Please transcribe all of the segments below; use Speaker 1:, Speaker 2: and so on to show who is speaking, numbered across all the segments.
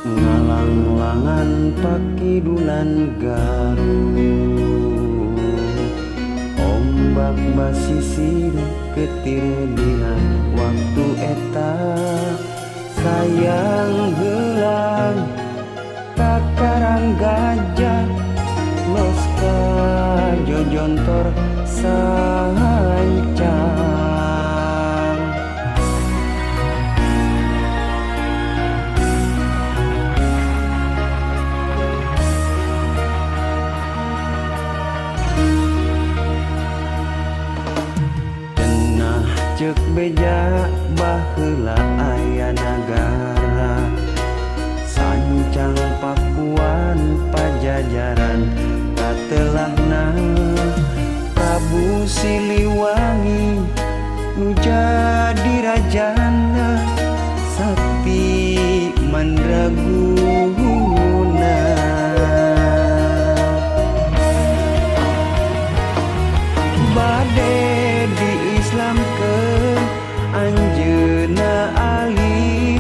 Speaker 1: Ngalanglangan pakidulan Garut, ombak basisir ketir dina waktu eta. Sayang heulang ka Karang Gajah, los ka jojontor sancang. Ceuk beja baheula aya nagara, sancang Pakuan Pajajaran katelahna. Prabu Siliwangi nu jadi rajana, sakti mandraguna. Bade diislamkeun anjeunna Ali,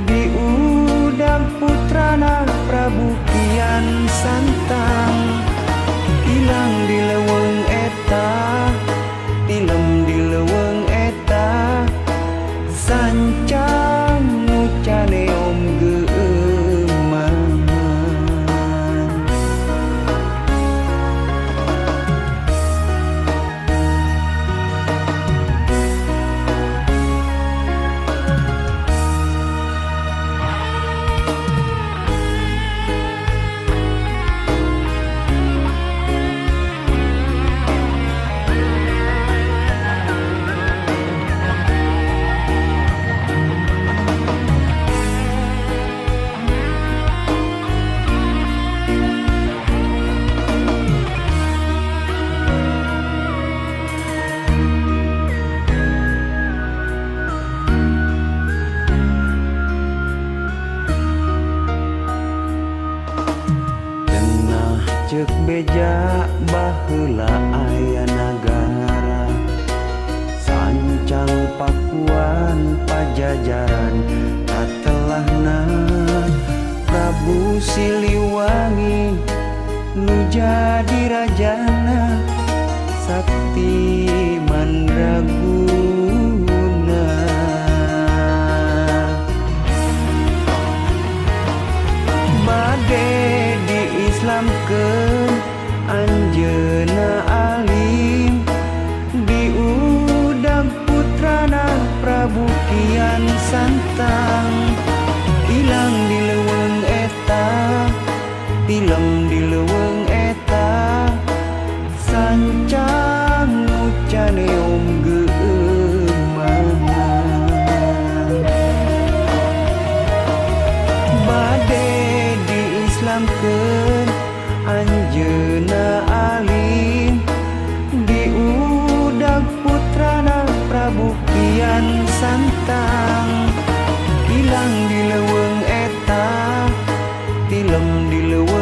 Speaker 1: diundang putrana Prabu Kian Santang. Ilang di leuweung eta, tilem di leuweung eta, sancang nu caneom geumeuman. Ceuk beja baheula aya nagara, sancang Pakuan Pajajaran katelahna. Prabu Siliwangi nu jadi rajana, sakti mandraguna. Bade diislamkeun anjeunna alim, diundang putrana Prabu Kian Santang. Ilang di leuweung eta, tilem di leuweung eta, sancang nu caneom geumeuman. Bade diislamkeun anjeunna alim, diundang putrana Prabu Kian Santang. Ilang di leuweung eta, tilem di leuweung